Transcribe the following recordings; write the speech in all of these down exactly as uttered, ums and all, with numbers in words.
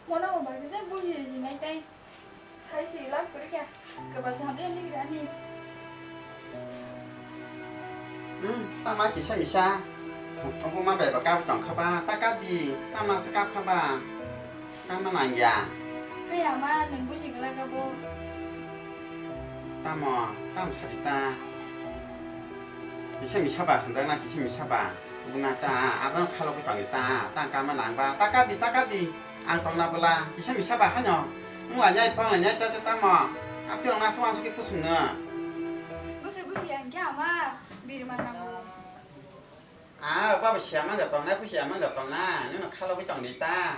Mono bo bagwi je buji jinai tei thai se lab kwrwi kha. Kwbal se hamya ni gani. Hmm, tama kisa misa. Obo ma bai ba kap tong kha ba, ta kap di, tama se kap kha ba. Tama nang ya. Hai ama, nang buji gla kha bo. Tamo, tam sa di ta. Kisa misa ba, hanjak na kisa misa ba. Buna ta, abang khalo ko tong di ta, ta kap ma nang ba, ta kap di, ta kap di. Ang tongna bwla, kisa misa ba haino. Wng lainai, phang lainai, ta, ta, tamo. Apni rok nasu wansuk khe kusung no. Bwsai busi ang khe ama biri ma nango. Ah, baba siya manja tongnai, busi siya manja tongnai. Nino khalogwi tongdi ta.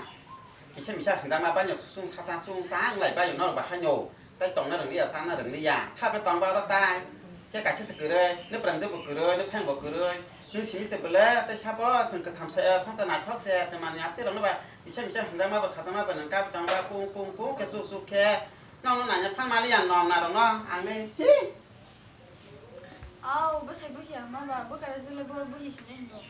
Kisa misa hwnjakma baino susung sacha sung sang lai bayo norok ba haino. Tai tongna rwngli ya, chana rwngli ya. Sabe tongba oro tai. Khe kaisa se kwrwi, nw prangjak bo kwrwi, nw pheng bo kwrwi. Nw simi se bwle, tai sabo chwng kwtham se, songcha naithok se, tei manwi aptwi rokno ba. Misa misa hwnjakma bo sajakma bo nwng kap tong ba kung kung kung khe suk suk khe. Nokno naina phan mali ya nom narokno ang le si. Aw, bwsai busi ya ma ba, bwkara jwle bo busi sini hinjo.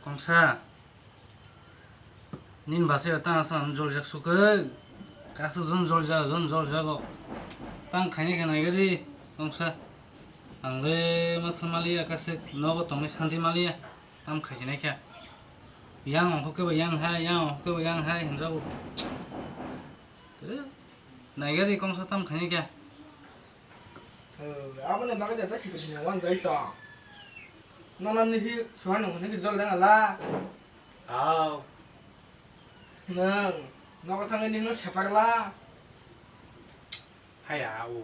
Kongsa. Nini bwsai o tang aswk ang joljak sukhe. Kasu jon jolja, jon joljago. Tang khaini khe naigadi, kongsa. Ang le ma thang maliya kasu nogo tongwi santi maliya. Tam khaisi naikha. Yang ongkho khe bo yang hai, yang ongkho khe bo yang hai hinjago. Eh, naigadi kongsa tam khaini khe. Eh, aboni bagwi da ta sikir sini wan dai to. Nono nihi suhan nung hini jol dana la. Aw. Nang, nogo thangwi nino separ la. Haya, o.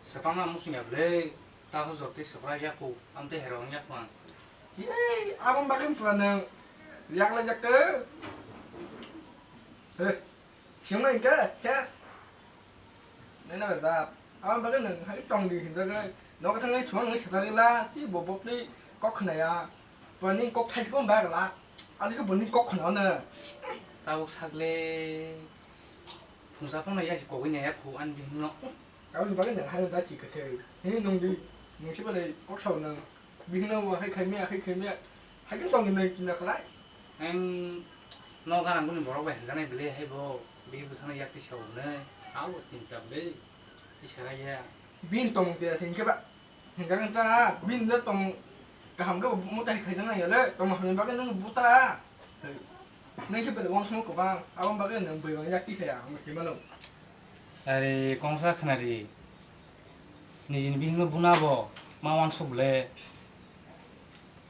Separ ma musung ya ble. Ta ho jotwi separ ya ko. Am te herong ya ko ang. Yei, aboni bagwi pura nang. Yak la jak ke. He. Siyungno hingkhe ses. Nini bai jat. Aboni bagwi nwng hai tongdi hinjagwi. Nogo thangwi suang nung separi la, chi bo bokni kok khnaya. Bo nini kok thai phano bai la. Aswk bo nini kok khna no. Tabuk sakle. Phungsa phano yasi kogwi naya khu ani bihikno. Aboni bagwi nwng hai da si kwthwi. Hini nungdi. Nungsi belai kok sao nwng. Bihikno bo hai khaimya, hai khaimya. Hai khe tongdi nwng chinta khlai. Ang no ganang boni borok bai hwnjaknai bwle hai bo. Bihik bwsano yak tisa hwnwi. Abo chinta bwle. Tisa ya. Bini tongmung tisa se hinkhe ba. Hinkhe wngkha bini le tongmung kaham khe bo mutai khaijak nang ya le. Tongmung hamya bagwi nwng buta. Nwng khe belai uansukma kwbang. Aboni bagwi nwng bwrwi yak tisa ya. Ang se mano. Are kongsa khna di. Nijini bihikno buna bo ma uansuk le.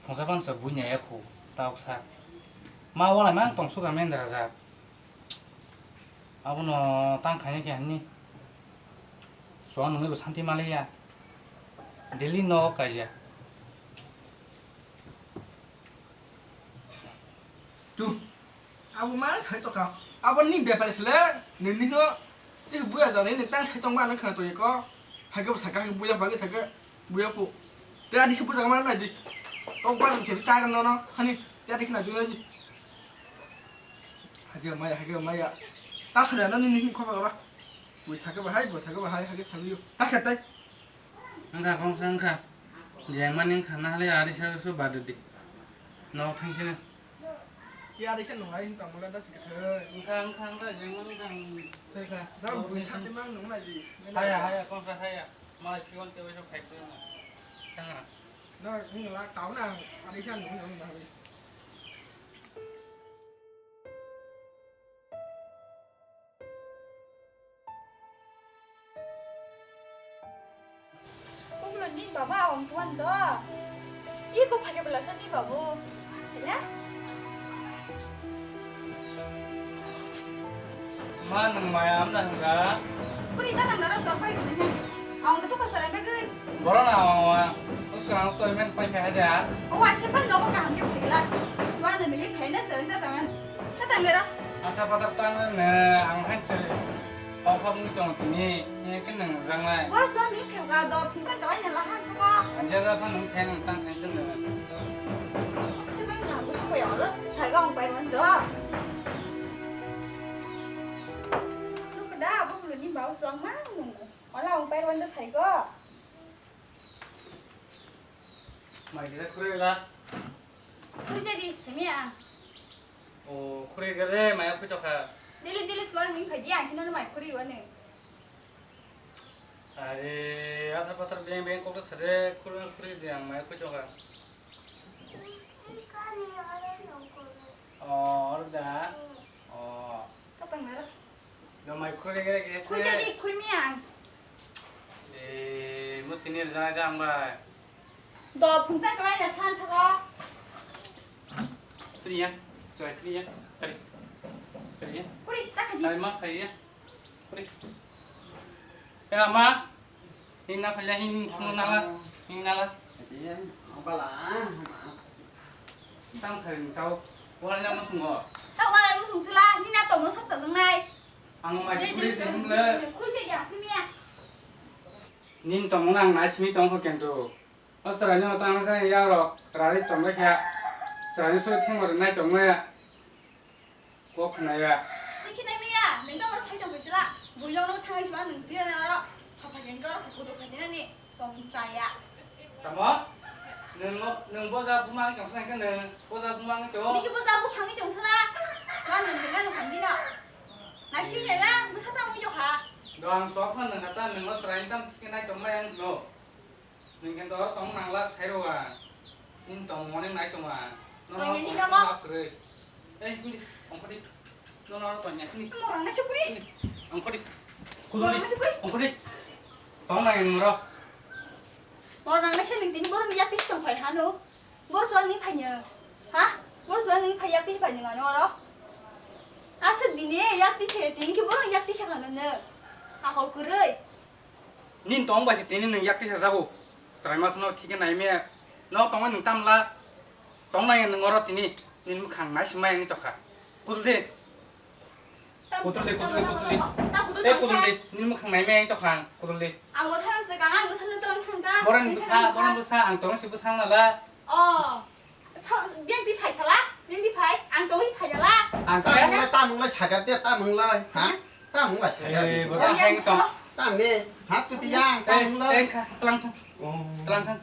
Phungsa pansa bui nai ya khu ta uksa. Ma walai mang tong suka mendra jak. Abono tang khaini khe hani. Suang nungwi bo santi maliya. Daily no kaija. Tu. Abo ma sai to ka. Abo ni bepar sele, ni ni no. Te buya da ni tang sai tong ba na khana to ko. Hake bo saka buya ba ke saka buya po. Te adi se buya ma na di. Tok ba ke ta no no. Hani te adi khna ju ni. Hake maya, hake maya. Ta sa no ni ni ko ba ba. Bui saka ba hai, bo saka ba hai, hake sa yo. Ta khatai. Wngkha kongsa wngkha. Jengmani wngkha, nahle ari sa su bade di. Nok thangsini. Ya ari sa nung ai hinta mula da sikhe. Wngkha, wngkha, wngkha, jengmani wngkha, ang thoi kha. Da bui sa te mang nung lai di. Haya, haya, kongsa haya. Malai phigon te waisa khai phigon. Thanga. Na, wng la, tau na, ari sa nung nung na. Kok lo ni baba awang tuan do. Iko phage bela sa ni babu. Ya? Ma nang maya amda hangga. Puri ta nang nara sok bai ni. Awang tu ko sarai bagai. Borok na awang wa. Usang to men pai kha da. O wa se pan nogo kaham ke phigla. Wa na ni phaina sarai ta tangan. Chatang lera. Asa patak tang ne ang hai se. Pau pau ni tong tini. Ni ken nang jang lai. Wa so ni phega do phisa do nya la han saka. Anja da phan nang phen tang hai se ne. Chatang na bu ko ya ro. Sarga ong pai wan do. Sukda bu ni bau suang mang nung. Ola ong pai wan do sarga. Mai kisa khurui la. Khurui jadi, semi ang. O, khurui gale, mai khurui tokha. Dili dili suar ning phai di, ang kino mai khurui rua ne. Are, athar pathar beng beng kok sade, khurui khurui di ang mai khurui tokha. O, order. O. Kapang naro. No mai khurui gere gere. Khurui jadi khurui miya. Eh, mo tini rjana jang bai. Do phungsa kalai na san sabo. Tini ya. Soi tini ya. Tari. Tari ya. Khurui ta khaji. Tari ma khai ya. Khurui. Eh, ama. Hing na phaila hing sung nala, hing nala. Iya, apa lah? Tang sari tau. Wala jang sung go. Tau wala jang sung sila, ni na tomo sab sa jang nai. Ang mai kuri sung le. Kuri se ya, kuri miya. Nin tomo nang nai simi tong ko kento. Asra no tang sa ya ro, rari tong le kya. Sari so thing wala nai tong le ya. Kok khna ya. Niki nai miya, neng tamo sai tong phaisala. Builong no thangai sua neng tira na ro. Papa neng kor kudu khati na ni tong saya. Tamo? Neng no, neng boja buma ngi tong sai kan neng boja buma ngi to. Niki boja bu phangi tong sala. Kan neng dengan no phangi no. Nasi nela, busa tamo jo kha. Doang sok phan neng kata neng no srai tam thik nai tong mai ang no. Nwng khe to tong nangla sai rw ang. Nini tong mone nai tong ang. Tong ya ni tamo? Kwrwi. Eh, kuni, ongkoti. No, no, tong ya, kuni. Morang na sukuri. Ongkoti. Kuduli. Morang na sukuri. Ongkoti. Tong nang yang moro. Morang na sini tini borok ni yakti tong phai hano. Bor sual ni phai nyo. Ha? Bor sual ni phai yakti phai nyo ano oro. Aswk dini yakti se tini ki borok yakti se khano no. Akol kwrwi. Nini tong bai se tini nwng yak tisa jago. Chwraima sano thik khe nai me. No tongma nwng tamla. Tong nai nwng oro tini. Nini mwkhang nai se mai wngwi tokha. Kudul de. Kudul de, kudul de, kudul de. Eh, kudul de. Nini mwkhang nai mai wngwi tokha ang. Kudul de. Ang bwsano swkang, ang bwsano tong thangkha. Boroni bwsa, boroni bwsa, ang tong si bwsa nala. Oh. Sa-, biyang di phai sala? Nini di phai? Ang tongwi phai jala? Ang khe? Tamung lai, tamung lai sakar de, tamung lai. Ha? Tamung lai sakar de. Eh, bo ta heng tong. Tamni, ha, tu ti yang, tamung lai. Eh, eh, kha, tlang thang. Oh. Tlang thang.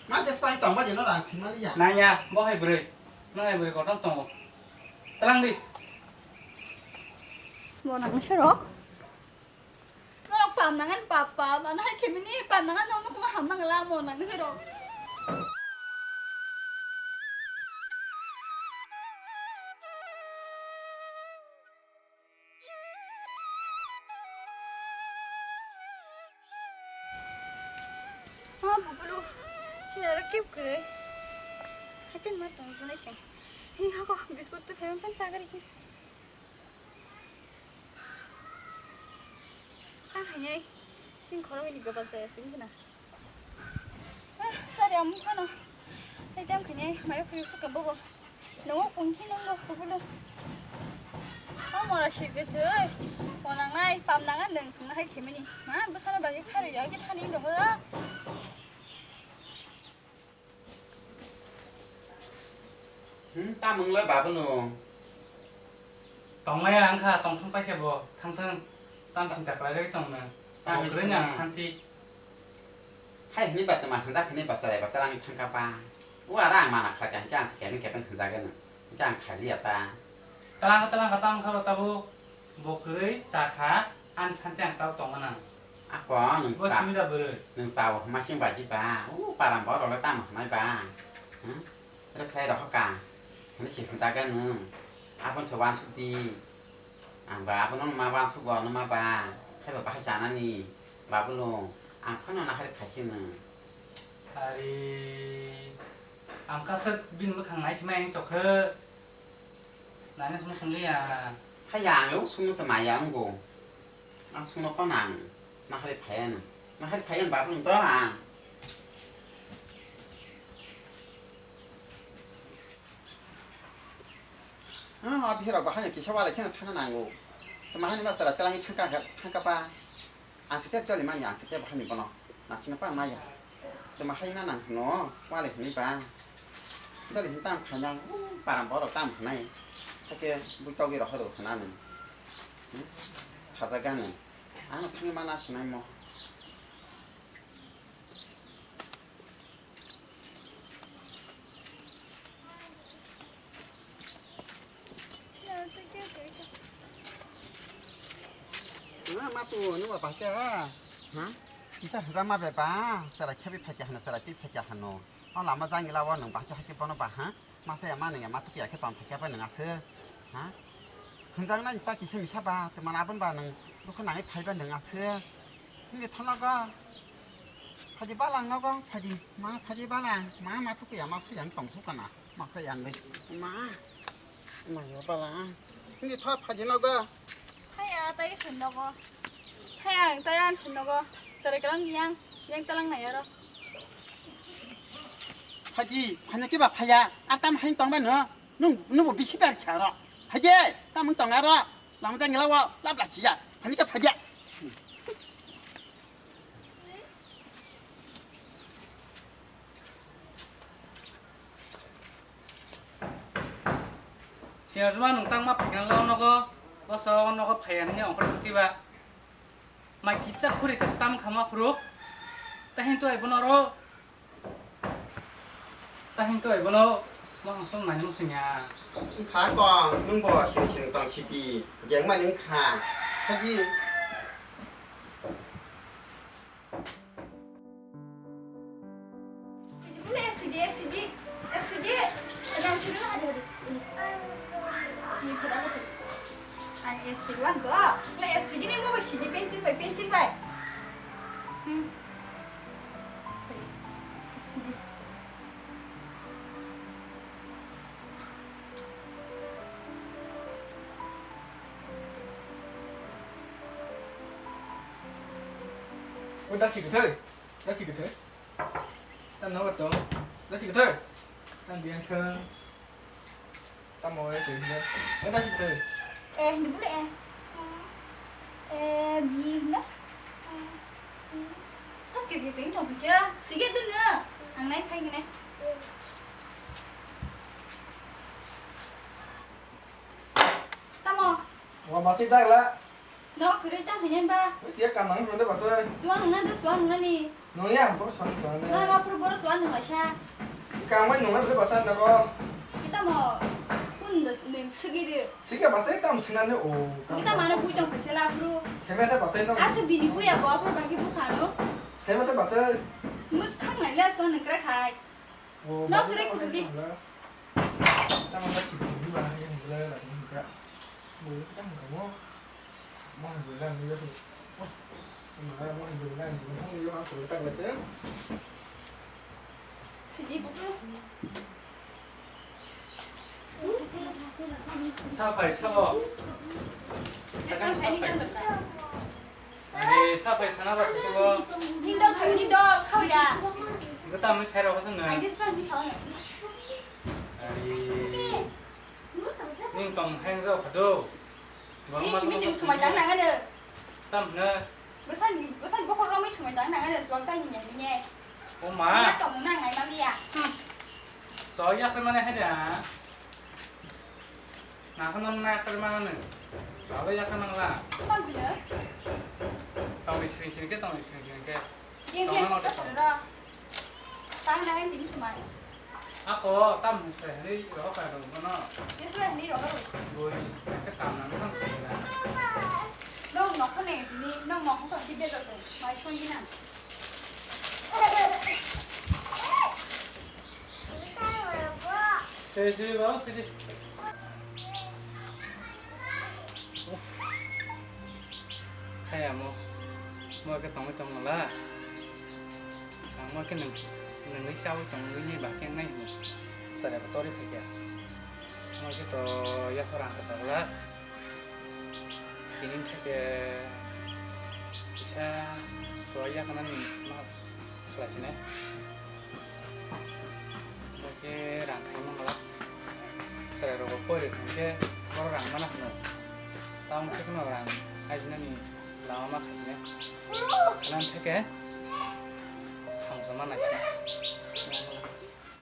Ma des pai tong ba jeno rang si mali ya. Nang ya, bo hai bwrwi. Nang hai bwrwi kotor tongo. Tlang di. Bo nang sero. Norok pam nangan pap pap, ano hai khemini pam nangan nong nokong ham nang la mo nang se rok. Ha bubulu, sini aro kip kere. Hakin ma tong jona sing. Hi hako biskut tu phemen pan sagari ki. Tang khainai, sing khoroknwi ni gabal chaya sing khna. Ah, sari amung khano. Ai tang khainai, mayo khri sukha bobo. Nungo kung khi nungo kubulu. O mora sirge thoi. Ponang nai, pam nang an nung sung hai khemini. Ma, bwsano bagwi khari ya, ki thani dohora. Hmm, tamung le babu no. Tongmaya wngkha, tongthung paikhe bo, thangthung, tam chinta khlaijagwi tongno. Bo kwrwini ang santi. Hai hwnwi ba tama hwnjak hwnwi ba chwrai ba twlangwi thangkha ba. O aro ang mana khlai kha, hinkhe ang se kebeng kebeng hwnjagwi no. Hinkhe ang khailiya ta. Twlangkha, twlangkha, twlangkha ba tabuk. Bo kwrwi cha kha, ani santi ang tau tongna nang. Ako, nwng cha, nwng cha o hwnma sing bai di ba? O param borok le tamo hwnai ba? Hmm? Rwkhlai rohor ka. Hwnwi se hwnjaga nwng. Aboni se uansuk di. Ang ba abono ma uansugo, ano ma ba? Haiba bahai chanani. Babulo, ang phano nahari phaising nwng. Ari, ang kasuk bini mwkhang nai se mai ang tokhe. Nani sumung sumliya. Haiya, ang le sumung se maya wngbo. Ang sumno phano ang nahari phaiya no. Nahari phaiya no babu to ang. Ah, abi hera bahai kisa wala kheno thana nango. Mahani masala telangi thangka thangka pa. Ang se tep joli manya, ang se tep hani bono. Nang sino pa maya. Toma hai na nang hino, wale hini ba. Joli hin tam khaina, uh, param borok tam hanai. Hake bui togi rohoro hana nung. Hmm? Saja gani. Ano thangwi mana sinai mo. O, nung ba bahai khe ha? Ha? Kisa hwja ma be ba, chwrai khe bi phai kha hano, chwrai twi phai kha hano. O lama jang ila o nung bahai khe hai khe bono ba ha? Ma sa ya ma nung ya ma tuku ya khe tong phai kha ba nung aswk. Ha? Hwnjak nai ta kisa misa ba, tei mano aboni ba nung dukhu nangwi phai ba nung aswk. Nini thono go. Phaidi ba lang nogo, phaidi. Ma phaidi ba lang, ma ma tuku ya ma su yang tong su kana. Ma sa yang dei. Ma. Ma yo ba lang. Nini tho phaidi nogo. Haya, tai sun nogo. Haya, tai an sun nogo. Chwrai kalang yang, yang talang nai aro. Phaidi, phanya ke ba phaya. Ar tam hain tong ba no. Nung, nung bo bisi bar kha ro. Phaidi, tam tong aro. Lam jang la wa, lab la siya. Phani ka phaidi. Siyajuma nung tangma phaikan lo nogo, boso nogo phaiya nini ongkor tiba. Mai kisa khuri kasa tam khama phuru. Tahin tu ai bono ro. Tahin tu ai bono. Mo song nai mo sing ya. Kha ko, nung bo sing sing tong siti. Jeng ma nung kha. Phaidi. Sidi, bule S C D, S C D, S C D. Ada S C D lah, ada, ada. Ini. Ini pada apa tuh? Ang S C D wan to. Bule S C D ni mau S C D pensil bai, pensil bai. Hmm. S C D. O dasi kwthai, dasi kwthai. Tamo no tong, dasi kwthai. Ang biang thang. Tamo e tong. O dasi kwthai. Eh, hindi bule eh. Eh, bi na. Sab kis kis ini tong kya? Sige dun na. Ang nai phai gini. Tamo. Wa basi dak la. No, kiri ta hini ba. Wi tiya kam nang rode basa. Chuang nang na, chuang nang ni. No ya, bor sang chuang na. Nang apur bor chuang nang sa. Kam nang rode basa na ko. Kita mo. Kun nang segiri. Sige basa tam singane o. Kita mana bui tong pese la bro. Seme ta basa no. Asa dini bui ya ko apur bagi bu khano. Seme ta basa. Mus khang nai la so nang kra khai. No kre kutuli. Tamo ba chibuk di ba yang bela la ni ka. Mo ta mo mo. Mo bela ni yo. Mo mo bela ni mo yo ha ko ta la te. Sidi buku. Sapai sabo. Jesa ini kan betul. Ani sapai sana ba kusugo. Ding dong, khawi ding dong, khawi da. Gata mi sai rok sana. Ai jis kan mi sawi. Ani. Ning tong heng jao khado. Ini simi ding sumai tang nang ada. Tam na. Besan, besan bokor romai sumai tang nang ada suang tang ni ni. O ma. Ya tong nang ngai maliya. Hmm. So ya kan mana hada. Nang kha nang nang kha mano. Alo ya kha nang la. Tamo gina? Tamo sing sing ke, tamo sing sing ke. Yang yang kota soro. Tang nang ini cuma. Ako tam se ni ro ka ro no. Ni se ni ro ro. Boi, se kam nang kan. Nong nok ne ni, nong nok ko di be ro. Mai song gina. Sidi, sidi, baba, sidi. Uff. Hai amo. Mo ke tongwi tongmala. Ang mo ke nung, nungwi chawi tongwi ni ba ke nai. Sare ko tori phai kya. Mo ke to ya ko rang ka sabla. Tini theke kisa chwlaiya khna ni mas khlai sine. Bo khe rang khai mangla. Chwrai rok bo pori thang khe borok rang mana hwno. Tamo khe kheno rang aijina ni lama ma khai sine. Khna theke samsa ma nai sine.